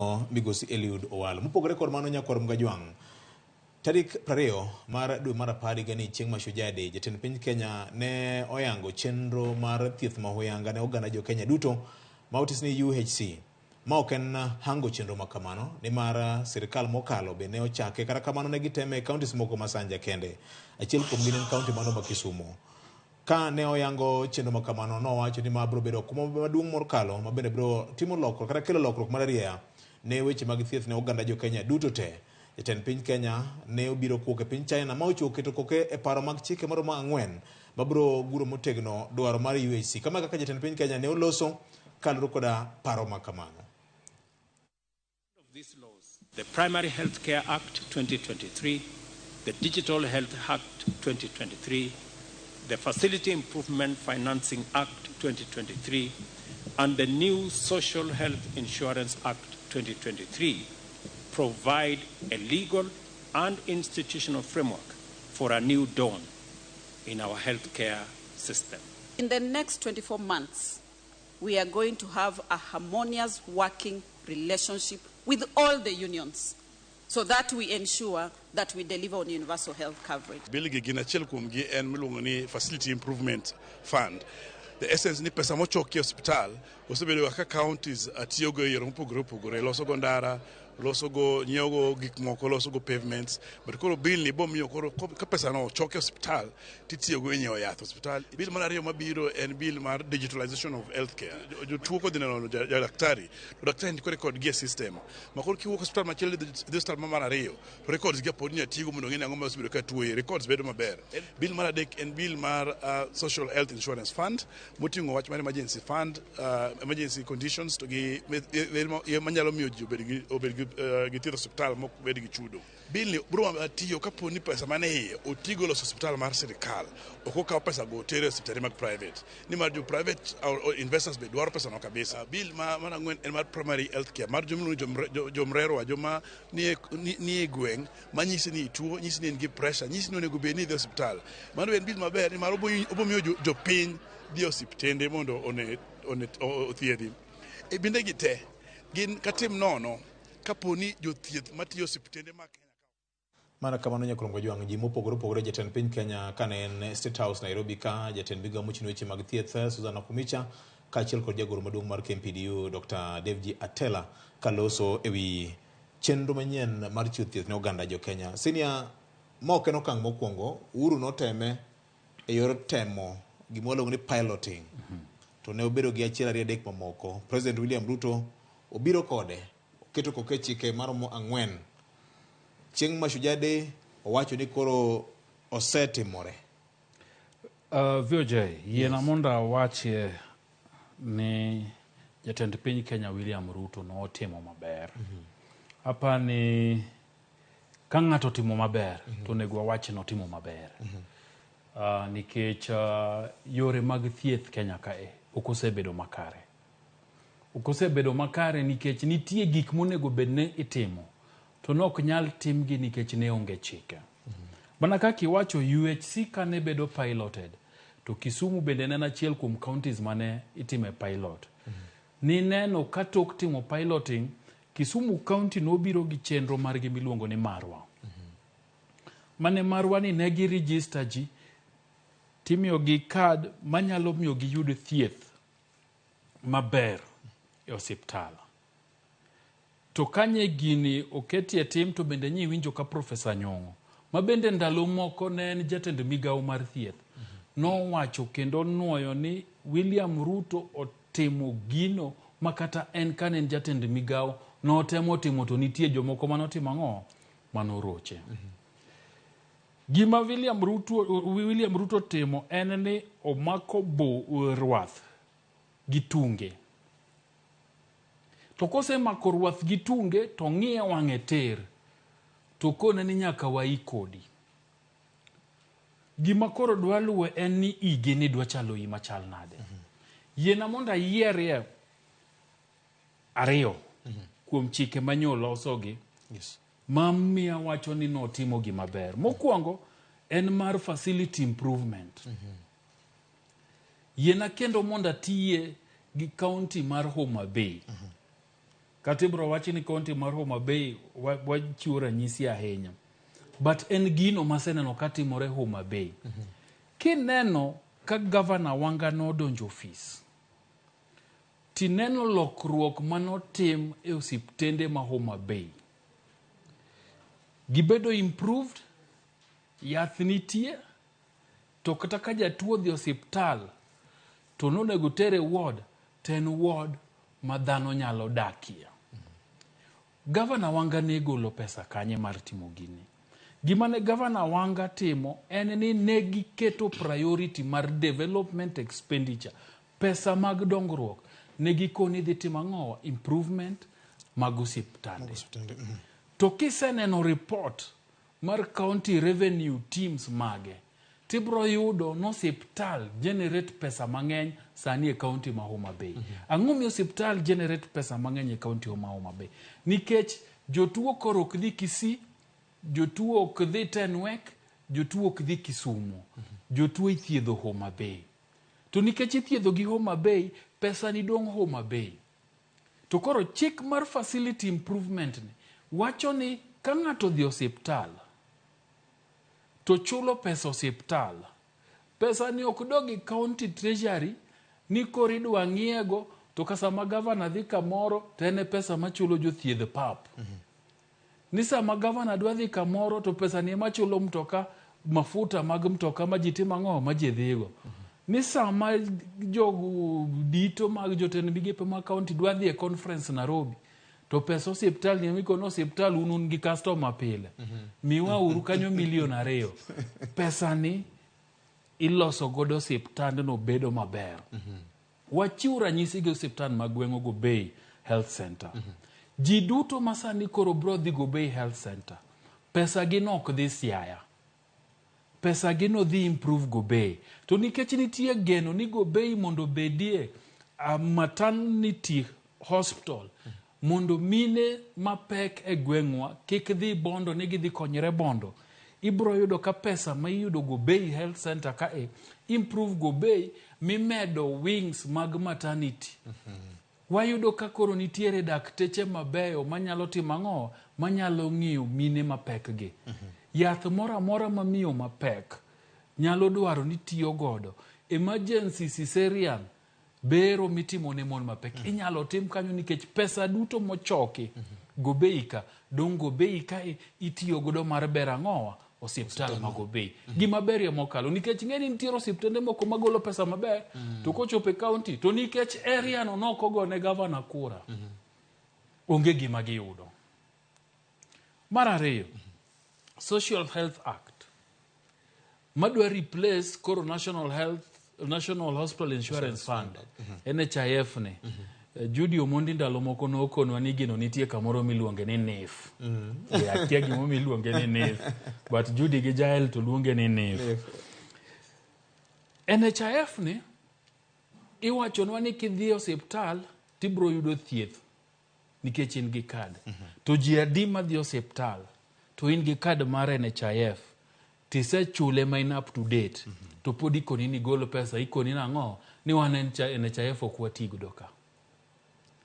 Migosi Eliud Owalo. Mopogore kod mano nyakwar Mgajwang', tarik 20 mar dwe mar apar higani chieng' Mashujaa Day, jatend piny Kenya ne oyango chenro mar thieth ma huyanga ne oganda jo Kenya duto ma otis ni UHC. Ma ok en hango chenro ma kamano nimar sirkal mokalo be ne ochake kata kamano ne giteme e counties moko ma Sanja kende. Achiel kuom gin en county mano ma Kisumu. Ka ne oyango chenro ma kamano, nowacho ni ma biro bedo okumba maduong' mokalo ma bende biro timo lokruok kata kelo lokruok mararieya ne weche mag thieth ne oganda jo Kenya duto te. Jatend piny Kenya ne obiro kowuok e piny China ma ochiwo keto koke e paro mag chike maromo ang'wen mabiro guro motegno dwaro mar UHC. Kama kaka jatend piny Kenya ne oloso kaluwore koda paro ma kamano. Of these laws, the Primary Health Care Act 2023, the Digital Health Act 2023, the Facility Improvement Financing Act 2023, and the new Social Health Insurance Act 2023 provide a legal and institutional framework for a new dawn in our healthcare system. In the next 24 months, we are going to have a harmonious working relationship with all the unions so that we ensure that we deliver on universal health coverage. Bill gi gin achiel kuom gi en miluongo ni Facility Improvement Fund. The essence ni pesa mochoki e osiptal osebedo kaka counties tiyogo e yore mopogore opogore, loso go ndara, loso go nyiewo go gik moko, loso go pavements. But koro bill ni bomiyo koro ka pesa no ochok e osiptal titiyogo e nyiewo yath osiptal. Bill mar ariyo mabiro en bill mar digitalization of healthcare. Jotuo kodhi neno daktari, to daktari ndiko record gi e system. Ma koro kiwuok osiptal machielo idhi osiptal mar ariyo, to records gi pod inyalo tigo mondo ong'e ni ang'o ma osebedo ka tuoye. Records bedo maber. Bill mar adek en bill mar Social Health Insurance Fund moting'o wach mar emergency fund, emergency conditions to gi manyalo miyo ji obed gi thieth osiptal mok bed gi chudo. Bill ni biro tiyo kapo ni pesa mane iye otigo loso osiptal mar sirikal, ok okaw pesa go oter e osiptande mag private, nimar jo private investors be dwaro pesa no kabisa. Bill mar ang'wen en mar primary health care mar joma jomrerwa, joma nie gweng' manyisi ni ituo, nyisi ni in gi pressure, nyisi ni onego bed ni idhi osiptal. Mano en bill maber nimar obo miyo jopiny dhi e osiptende mondo othiedhi. E binde gi te gin katim nono kapo ni jothieth matiyo osiptende ma Kenya. Mana kamano nyakurom Kajwang', ji mopogore opogore jatend piny Kenya kane en State House Nairobi ka jatend migawo mochung' weche mag thieth Susan Nakhumicha kaachiel kod jagoro maduong' mar KMPDU Dr. Davji Atela kaloso ewi chenro manyien mar chiwo thieth ne oganda jo Kenya. Senior, ma ok en okang' mokwongo, Uhuru noteme e yor temo gima waluongo ni piloting. To ne obedo gi achiel ariyo adek mamoko. President William Ruto obiro kode, oketo koke chike maromo ang'wen. Chieng' Mashujaa Day owacho ni koro osetimore. VOJ, yiena mondo awachie ni jatend piny Kenya William Ruto notimo maber. Apani ka ng'ato otimo maber to onego wawach ni otimo maber. Nikech yore mag thieth Kenya kae ok osebedo makare. Ok osebedo makare nikech nitie gik monego bed ni itimo to ne ok nyal timgi nikech ne onge chike. Mana kaka iwacho UHC kane bedo piloted to Kisumu bende ne en achiel kuom counties mane itime pilot. Nineno ka tok timo piloting, Kisumu county nobiro gi chenro margi miluongo ni Marwa. Mane Marwa ni ne gi register ji timiyogi card manyalo miyo giyud thieth maber e osiptal. To kanye gini oketie tim to bende nyi winjo ka Professor Nyong'o ma bende ndalo moko ne en jatend migawo mar thieth nowacho kendo nuoyo ni William Ruto otimo gino ma kata en kane en jatend migawo notemo timo to nitie jomoko manotimo ang'o manoroche. Gima William Ruto timo en ni omako bo rwath gi tunge. To kosemako rwath gi tunge to ng'iye wang'e tir to kone ni nyaka wai kodi. Gima koro dwa luwe en ni igi ni dwa chalo i machal nade. Yiena mondo ayierie ariyo kuom chike manyolosogi mamiya wacho ni notimo gima ber. Mokwongo en mar facility improvement. Yiena kendo mondo atiye gi county mar Homa Bay. Kata ibro wachi ni kaunti mar Homa Bay wachiwo ranyisi ahinya. But en gino maseneno katimore Homa Bay. Kineno ka Gavana Wanga nodonjo ofis, tineno lokruok manotim e osiptende ma Homa Bay. Gibedo improved, yath nitie, to kata ka jatuo odhi osiptal to nonego tere ward, to en ward ma dhano nyalo dakie. Gavana Wanga ne golo pesa kanye mar timo gini? Gima ne Gavana Wanga timo en ni ne giketo priority mar development expenditure, pesa mag dongruok. Ne gikoni dhi timo ang'owa? Improvement mag osiptande. To kiseneno report mar county revenue teams mage, tibro yudo ni osiptal generate pesa mang'eny sani e county ma Homa Bay. Ang'o miyo osiptal generate pesa mang'eny e county ma Homa Bay? Nikech jotuo koro ok dhi Kisii, jotuo ok dhi Tenwek, jotuo ok dhi Kisumu. Jotuo ithiedho Homa Bay. To nikech ithiedho gi Homa Bay, pesa ni dong' Homa Bay. To koro chik mar facility improvement ni wacho ni ka ng'ato odhi osiptal to chulo pesa osiptal, pesa ni ok dog e county treasury ni koro idwa ng'iego to ka sama gavana dhi kamoro to en e pesa machulo jothiedh pap. Ni sama gavana dwa dhi kamoro to pesa ni ema chulo mtoka mafuta mag mtoka ma ji timo ang'o ma ji dhigo. Ni sama jodito mag jotend migepe mag county dwa dhi e conference Nairobi to pesa osiptal ni emikono osiptal un un gi customer pile. Miwa uru kanyo milion 2. Pesa ni iloso godo osiptandno bedo maber. Wachiw ranyisi gi osiptal mag gweng'o Gobei Health Center. Ji duto masani koro bro dhi Gobei Health Center. Pesa gi no ok dhi Siaya. Pesa gi no dhi improve Gobei. To nikech nitie geno ni Gobei mondo obedie a maternity hospital mondo mine mapek e gweng'wa kik dhi Bondo ni gidhi konyre Bondo. Ibro yudo ka pesa ma iyudo Gobei Health Center ka e improve Gobei mimedo wings mag maternity. Wayudo ka koro nitiere dakteche mabeyo manyalo timo ang'o? Manyalo ng'iyo mine mapek gi. Yath moro amora ma miyo mapek nyalo dwaro ni tiyo godo. Emergency cesarean bero mitimo ne mon mapek inyalo tim kanyo nikech pesa duto mochoki Gobei ka dong' Gobei kae itiyo godo mar bero ang'owa osiptal ma Gobei. Gima berie mokalo nikech ng'e ni nitiere osiptende moko magolo pesa maber to kochopo e county to nikech area no nok ogone gavana kura onge gima giyudo. Mar ariyo, Social Health Act madwa replace koro National Hospital Insurance Fund NHIF ni. Judy Omondi ndalo moko nokonwa ni gino nitie kamoro miluonge ni NIF. Akia gimomiyo iluonge ni NIF. But Judy gi Jael to luonge ni NIF. NHIF ni iwachonwa ni kidhi e osiptal tibro yudo thieth nikech in gi kad. To ji adi madhi osiptal to in gi kad mar NHIF tisechule ma in up to date to pod ikoni ni gol pesa ikoni nang'o ni wan NHIF ok wati godo ka.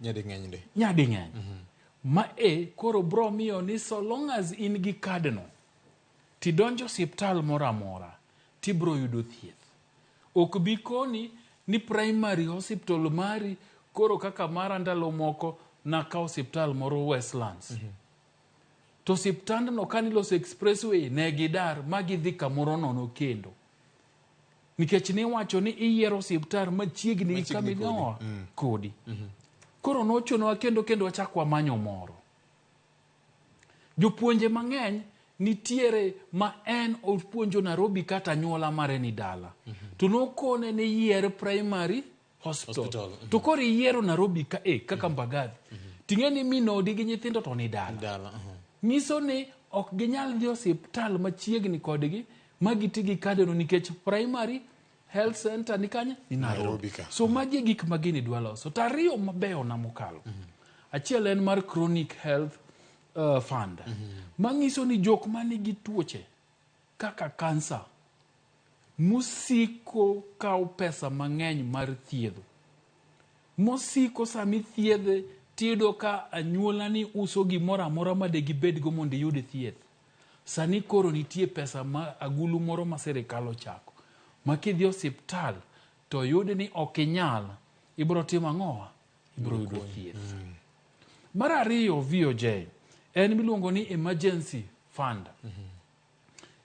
Nyading'eny ndi. Nyading'eny. Ma e koro bro miyo ni so long as in gi kad no tidonjo osiptal moro amora tibro yudo thieth. Ok bi koni ni primary hospital mari koro kaka mara ndalo moko nakawo osiptal moro Westlands. To osiptandno kaniloso expressway ne gidar ma gidhi kamoro nono kendo. Nikech niwacho ni iyiero osiptal machiegni gi kama idhiwa kodi. Koro nochunowa kendo kendo wachak wamanyo moro. Jopuonje mang'eny nitiere ma en opuonjo Nairobi kata anyuola mare ni dala. To nokone ni yier primary hospital. Hospital, To koro iyiero Nairobi ka e kaka Mbagathi. Ting'e ni min odi gi nyithindo to ni dala. Dala. Nyiso ni ok ginyal dhi osiptal machiegni kodgi ma giti gi kadeno nikech primary health center ni kanye? Ni Nairobi. Nairobi ka. So magi e gik ma gini dwa loso. To ariyo mabeyo na mokalo. Achiel en mar chronic health fund. Manyiso ni jok manigi tuoche kaka kansa mosiko kawo pesa mang'eny mar thiedho. Mosiko sami thiedhe Tiyudo ka anyuolani uso gimoro amora ma de gibedgo mondo iyud thieth. Sani koro nitie pesa ma agulu moro ma sirikal ochako ma kidhi osiptal to yud ni ok inyal, ibiro timo ang'owa? Ibiro yudo thieth. Mar ariyo, VOJ en miluongo ni emergency fund.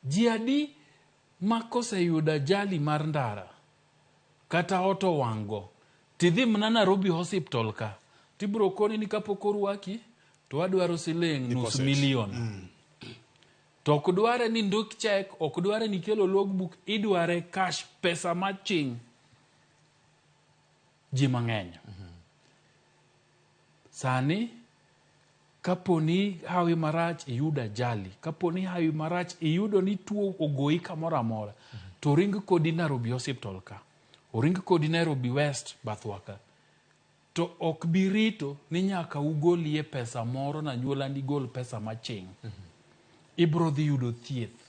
Ji adi ma koseyudo ajali mar ndara kata ot owang' go tidhi mana Nairobi Hospital ka tibiro koni ni kapok orwaki to wadwaro siling nus Deposit. million. To ok dware ni ndik cheque, ok dware ni ikelo logbook, idware cash, pesa maching. Ji mang'eny sani kapo ni hawi marach iyudo ajali, kapo ni hawi marach iyudo ni tuo ogoyi kamoro amora, to ring kodi Nairobi Hospital ka, oring kodi Nairobi West bathwa ka, to ok bi rito ni nyaka ugolie pesa moro na anyuolani gol pesa maching. Ibiro dhi yudo thieth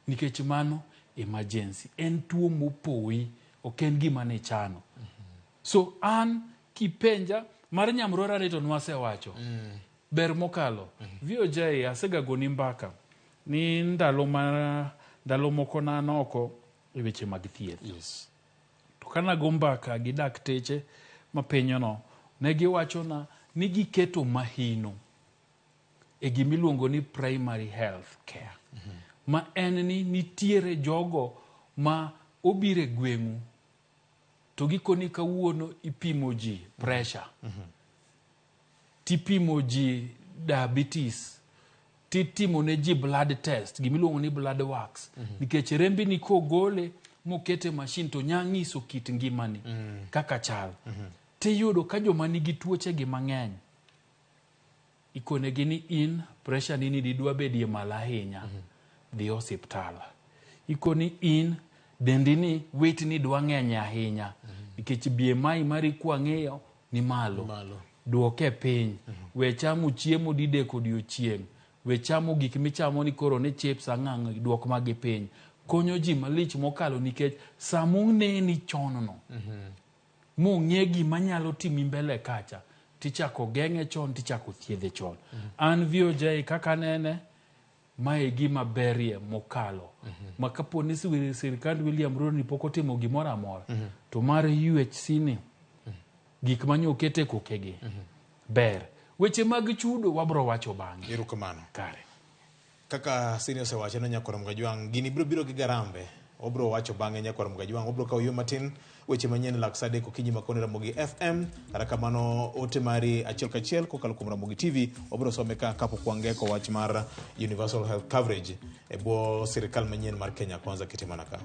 nikech mano emergency en tuo mopoyi, ok en gima nichano. So an kipenja mar nyamrora ni to nwasewacho ber mokalo. VOJ asegagoni mbaka ni ndalo ma ndalo moko nan oko e weche mag thieth. To kanago mbaka gi dakteche mapinyono, ne giwachona ni giketo mahino e gimiluongo ni primary health care, ma en ni nitiere jogo ma obiro e gweng'u to gikoni kawuono ipimo ji pressure, tipimo ji diabetes, titimo ne ji blood test, gimiluongo ni blood works, nikech rembi ni kogole mokete machine to nya ng'iso kit ngimani kaka chal. Tiyudo ka joma nigi tuoche gi mang'eny ikonegi ni in pressure ni didwa bedie malo ahinya, dhi osiptal. Ikoni in dendi ni weight ni dwa ng'eny ahinya nikech BMI mari kwang'iyo ni malo, Malo. Duoke piny, we chamo chiemo didek odiochieng', we chamo gik michamo ni koro ni chips ang'ang', duok magi piny. Konyo ji malich mokalo nikech samoneni chon no mong'e gima nyalo timi mbele kacha, tichako geng'e chon, tichako thiedhe chon. An VOJ kaka nene, mae e gima berie mokalo ma kapo ni sirikand William Ruto ni pok otimo gimoro amora to mar UHC ni gik manye okete kokegi ber. Weche mag chudo wabro wacho bang'e. Erokamano. Kare. Kaka Sini osewacho ne Nyakwar Mgajwang', gini biro biro gi garambe. Obro wacho bang'e Nyakwar Mgajwang', obro kawo yo matin weche manyien lak sa 3 okinyi makoni Ramogi FM. Kata kamano ote mari achiel kachiel kokalo kuom Ramogi TV, obro some ka kapok wangeko wach mar Universal Health Coverage e bwo sirikal manyien mar Kenya Kwanza kite mana ka.